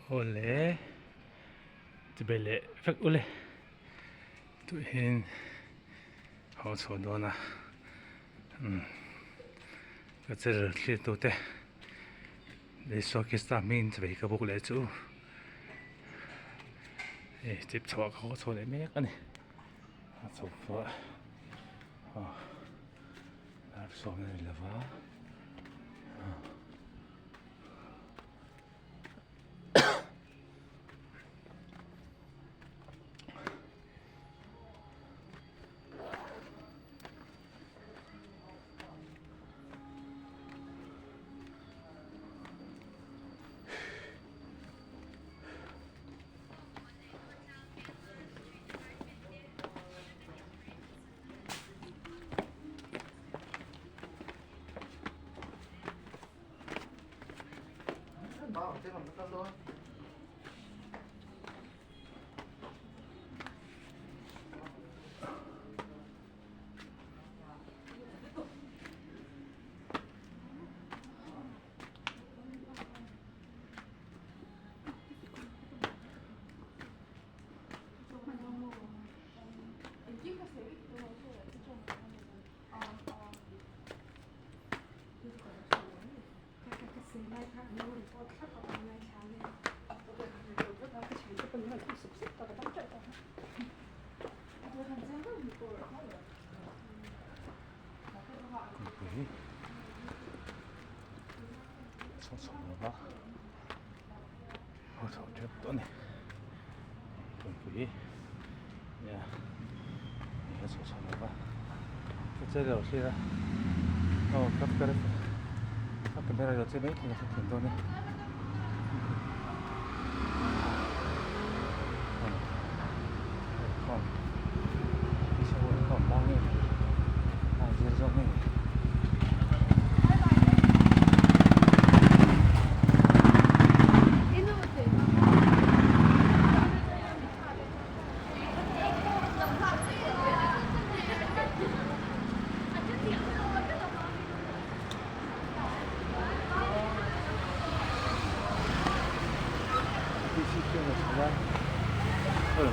Awle chibai leh vek ule tuihin haw chhuah dawn a umm ka channel thlir tu te Isua Krista hmingin chibai ka buk leh chu hei chip chhuah ka haw chhuah leh mek a ni a chho pawh aw dar sawm a ni lova.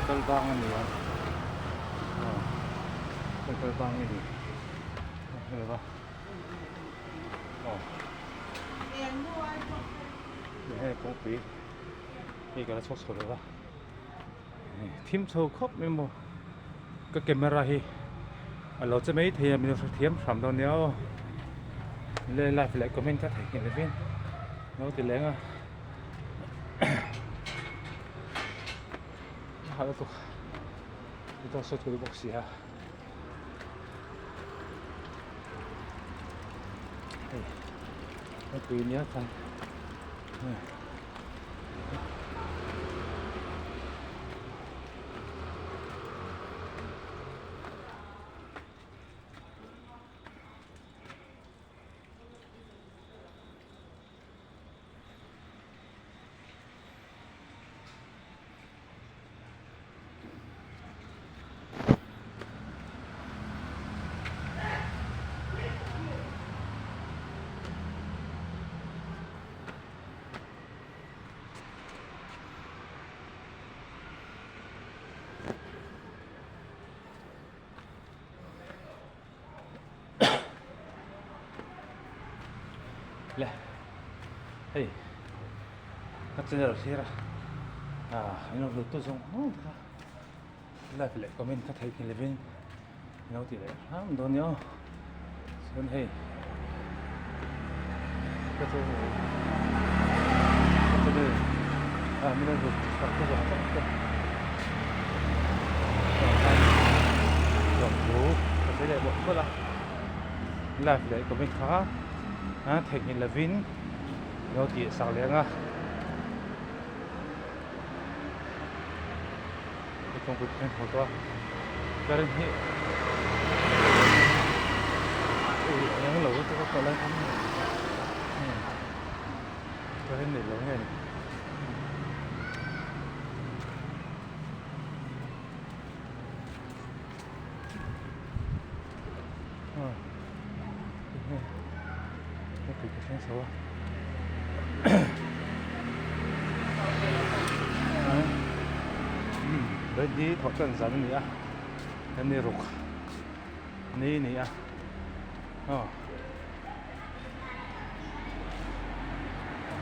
Kal bang a ni a aw kal bang a ni a aw hei kawngpui hei ka la chhuak chho lo va thim chho khawp mai maw ka camera hi a lo che mai thei a min lo hrethiam hram dawn nia aw le live leh comment kha theihnghilh lovin lo ti leng a. A lutuk ito sawi tur bawk si a hei a tui nia khan. Le hei ka channel thlir a ah in lo hlut tu zawng zawng te kha like leh comment kha theih ni lovin in lo tih leh hram dawn nia aw chuan hei ka channel ka channel ah min lo hlut sak tu zawng zawng te lawmthu ka sawi leh mawlh mawlh a like leh comment kha a theihnghilh lovin lo tih sak leh ang a kawngpui te hian haw tawh a current hi ui eng lo lutuk a tawh lai khan current nei lo nge ni. Vawiin hi thawh tan zan a ni a, a ni ruk ni a ni a aw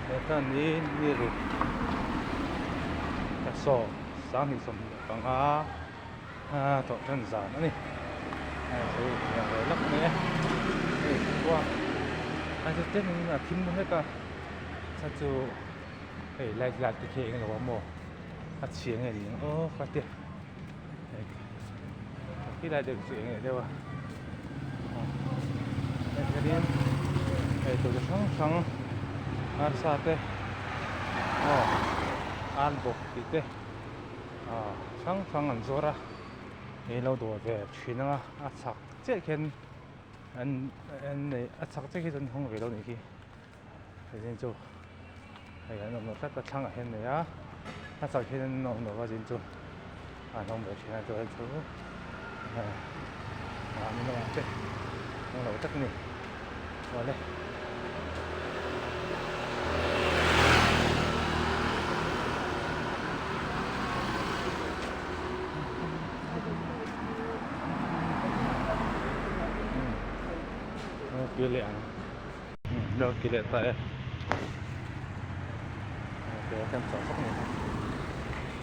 thawh tan ni ni ruk ka saw 2025 thawh tan zan a ni chu inhnial ve lawk mai a hei khua a chu tlem in a thim hlek a a chu hei light light te khi eng lo a maw a chhia nge ni ang aw ka tia hei khi lai deuh chu eng leh deuh a hei hianin hei tur chi hrang hrang arsa te aw ar bawk tih te ah hrang hrang an zuar a hei lo dawr ve thin ang a a chhak chiah khian an an nei a chhak chiah khi chuan hawng ve lo a nih khi. Hei chu hei an awm lo tlat a thlangah hian nei a a chak hian an awm lo a zin chu an awm ve thin a chuan chu mahni lamah te awm lo tak a ni awle. Leh ang. Lo ti leh ta e ke kan chawh vak ni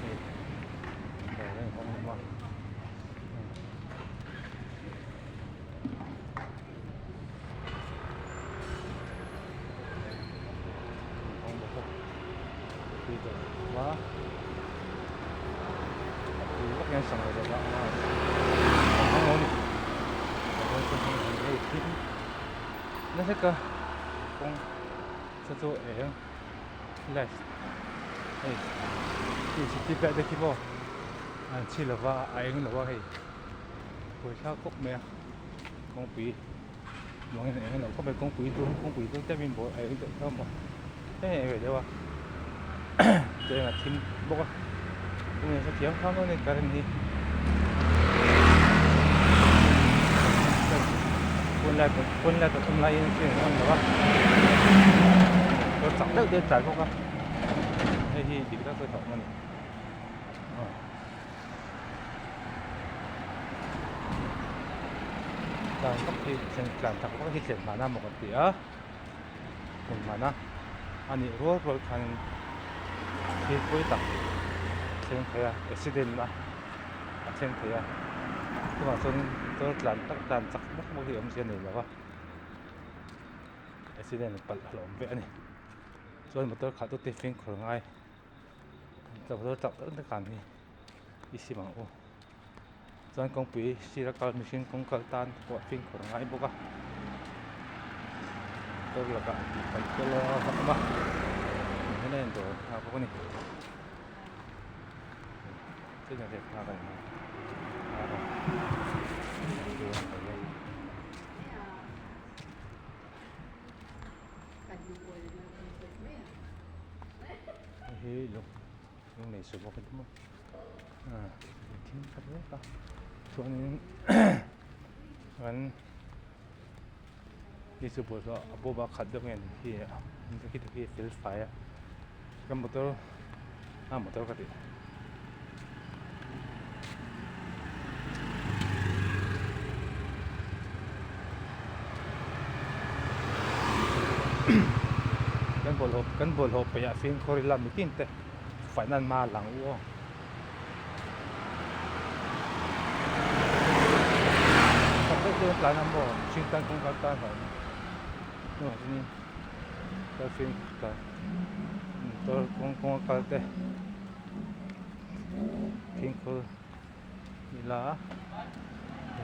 hei dawr a inhawng hlawm a inhawng bawk a tui dawr a awm a a tui vak hian sangha zawrh lah a hmang lo a ni hei thil Na hlek a kawng chu chu eng light hei cctv te khi maw an chhi lova a eng lo a hei pawisa khawp mai a kawngpui muangin a eng lo khawp mai kawngpui chu kawngpui chu tlem in a eng deuh kha maw eng eng ve deuh a chuan a thim bawk a tunge hrethiam kha maw ni current hi phone light phone light a awm laiin thil an on lo a motor chak deuh deuh a tlai bawk a hei hi dik tak chu a awm a ni aw tlan vak hi tlan tak vak hi thlen hman a maw ka ti a. Hmun hman a a nih rual rual khanin thil pawi tak thleng thei a accident a a thleng thei a chuvang chuanin motor tlan tak tlan chak vak vak hi awmzia a nei lo a accident palh a hlauhawm vek a ni chuan motor khalh te fimkhur ngai motor chak tak tak tlan hi i sim ang u chuan kawngpui sira kal mihring kawng kal tan te pawh fimkhur a ngai bawk a motor lakah tih palh te a awm a tihian a indawr nghal bawk a ni hei hi lung nei suh bawk a ni maw. Thil khat vek a chuanin kan hi chu bawlhhlawh a bawp a khat deuh nge ni khi khi te khi a fel fai a ka motor a motor ka tih kan bawlhhlawh kan bawlhhlawh paih ah fimkhur ila mitin te Fainan hma a lang u aw. Chak deuh deuh tlan a maw mihring tan kawngka tan hlauh awm chuvang chuanin kal fimkhur tlan motor kawng kawnga kal te fimkhur ila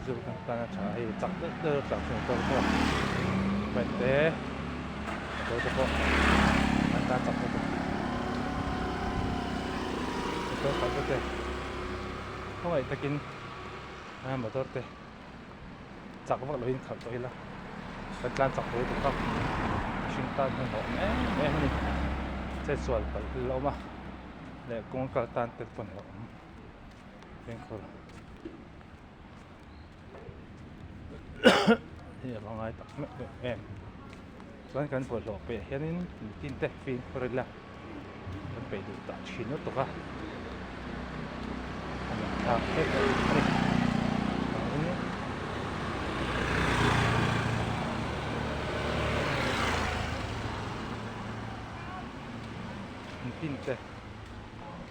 zu kan tan a tha a hei chak deuh deuh a tlan chu motor pawh bike te motor te pawh an tan chak bawk a motor khalh te te khawngaih takin motor te chak vak lovin khalh tawh ila kan tlan chak tawh lutuk a mihring tan hian hlauhawm em em a ni chetsual palh la awm a leh kawng kal tan te pawn hlauhawm. Fimkhur hi a va ngai tak meuh meuh em chuan kan bawlhhlawh peh hianin mitin te fimkhur ila kan peih duh tah thin lutuk a. thlak hlek a ni. Chuanin mitin te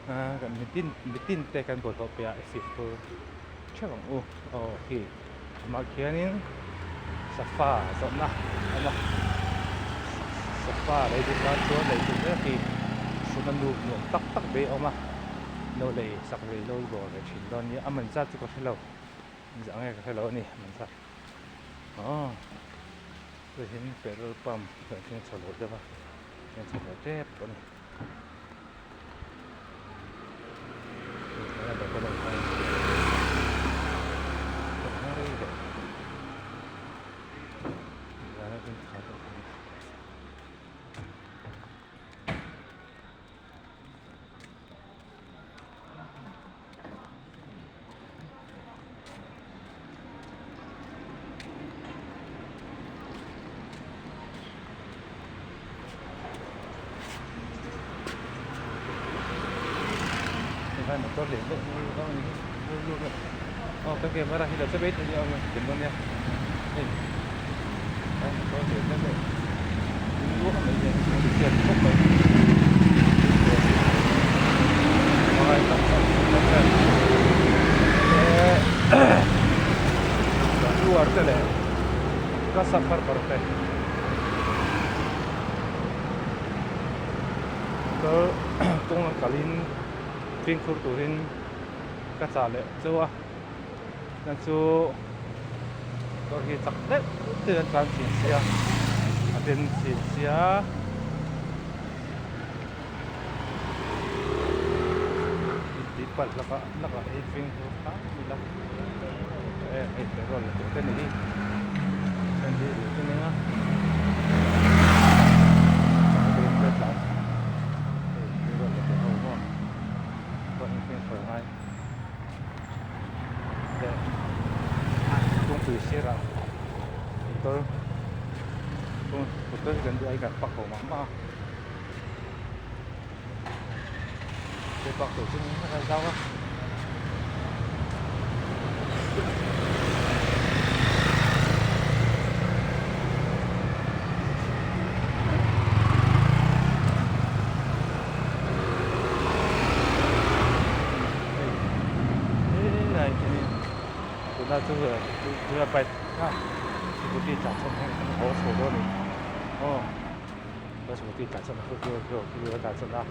ah kan mitin mitin te kan bawlhhlawh piahah i fimkhur theuh ang u aw khi amah khianin safa zawrhna a awm a safa lei duh tan chuan lei tur mek hi suma nu nuam tak tak ve a awm a lo lei sak ve ilo dawr ve thin dawn nia a man zat chu ka hre lo zah nge ka hre lo a ni a man zat aw chuhin petrol pump kan thleng chho lo deuh a thleng chho ve tep a ni. Hei motor lian deuh mai a ni aw ka camera hi lo che mai thei nia awm a nia hei he motor lian deuh deuh ding luah mai hian a chhiat khawp mai te leh ka safar bar te. Motor kawng a kalin fimkhur turin ka chah leh chauh a chuan chu motor hi chak deuh deuh an tlan thin sia a den thin sia. Tih palh lakah lakah hi fimkhur hram ila hei petrol la tur te ni hi heng hi duh te nia hei petrol la tur ho maw pawh in fimkhur a ngai leh kawngpui sirah motor motor hi kan duh ai kan pak ho mah mah a. Bak tur chu a zau a. Tuna chu tuna bike kha scooty tlan chhan hian kan haw chho dawn a ni aw. Ka scooty tlan chhan a tlan chhan a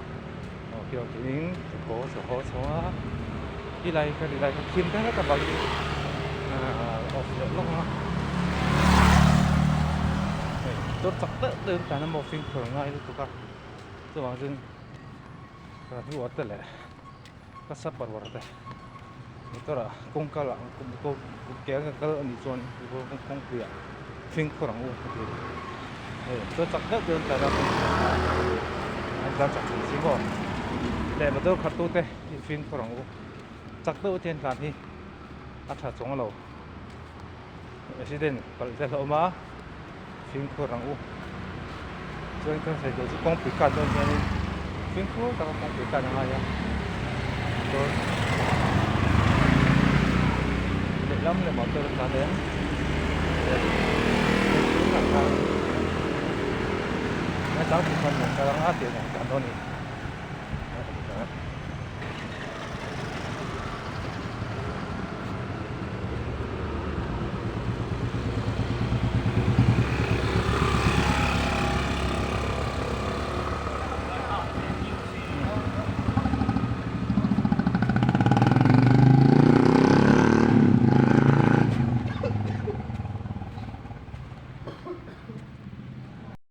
aw khi awm in ka haw chho haw chho a ti lai ka ti lai ka thim ta hlek avangin ahh off leh lawk a hei motor chak deuh deuh an tlan a maw fimkhur a ngai lutuk a chuvang chuan ka hnuah te leh ka supper war te motor ah kawngka lah ke a kal anih chuan kawngpui ah fimkhur ang u a ti hei motor chak deuh deuh an tlan a an tlan chak thei si maw leh motor khat tu te hi fimkhur ang u chak deuh te an tlan hi a tha chuang lo accident palh te hlauh awm a fimkhur ang u chuan kan sawi duh chu kawngpui khan dawn hianin fimkhur taka kawngpui khan a ngai a motor lehlam leh motor a tlan em a tlang pui khan kan kal anga tiang an tlan dawn a ni.